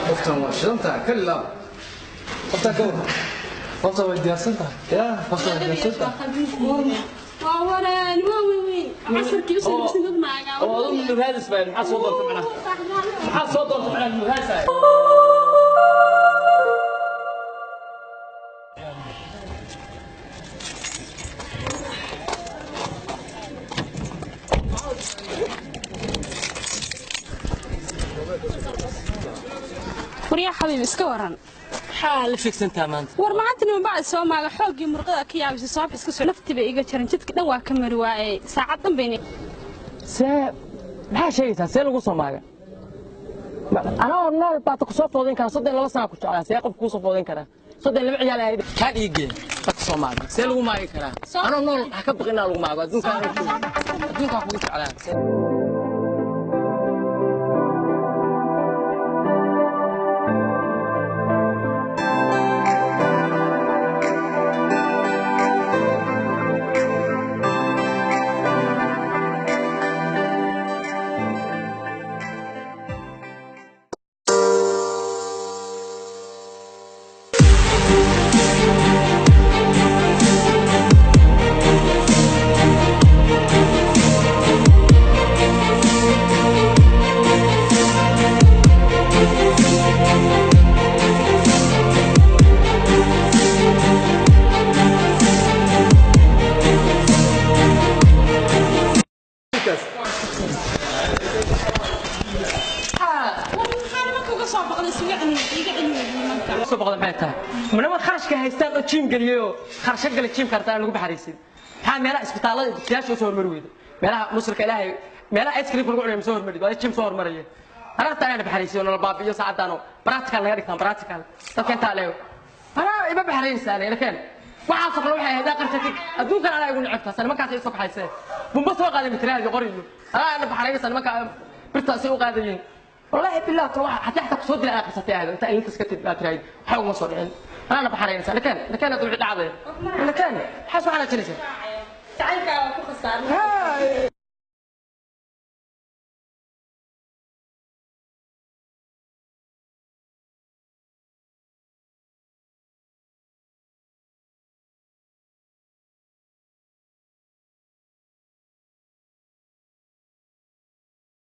Qoftan waa shidan tahay, kali laab. Qoftan ka war. Qofta way diyaarsan tahay. Ya. Qofta way diyaarsan tahay. Waa waraan waa weyn casarkii usoo labsan dad maagaa. Oo adigu nugaadis baa maxaa soo doortay macnaha? Maxaa soo doortay macnaha nugaadis? Waryaa xabiib, iska waran? Maxaa la fiigsantaa maanta? War maanta niman baa soo maaga, xooggii murqada ka yaabisay, soo iska soo naftii bay iga jaran, jidka dhan waa ka mari waaye, saacad dhan bayna. See maxaa sheegaysaa? See lagu soo maaga? Anoo nool baata kusoo foodin karaa? 32 sana ku jeclaa, see qof kuusoo foodin karaa? 32 ciyaal ahayd kaa dhiigee dadka soo maaga, see lagu maagi karaa? Anoo nool ha ka baqin inaa lagu maago, adduunkaa adduunkaa kugu jeclaa. War maxaa nimanka uga soo baqday? Isuga celin, iga celin nimanka. Soo baqda maxay tahay? Manama kharashka haystaan oo jiim geliyay oo kharasho gala jiimka hartaan lagu baxaraysid. Maxaa meelaha isbitaallada dugsiyaasha usoo hormari weyda? Meelaha musulka ilaahay, meelaha ice cream lagu cunayo ma soo hormari? Waa jiim soo hormaraya. Ararta ayaan baxaraysid oo nala baabi'iyo saacadaan oo practical naga dhigtaan, practical dadka intaa leego anaa ima baxaraysaa leelkeen. Waxaasoo kale waxay ahayd qarsatid adduunkan anaa igu necebtaa nimankaas ay soo kaxayseen, bumba soo qaaday mitiraadi qoriyo, anaa ina baxaraynaysaa nimanka birtaasay u qaadayeen. Wallaahi billaah tan waxa haddii xataa kusoo dilay anaa qarsatay ahayd inta ilintas ka tid baa tirahayd waxa uguma soo dhicin, anaana baxaraynaysaa lakeen lakeen hadda wixii dhacday lakeen maxaas waxaana jiraysaa. Jacaylkaa waa ku khasaarnay.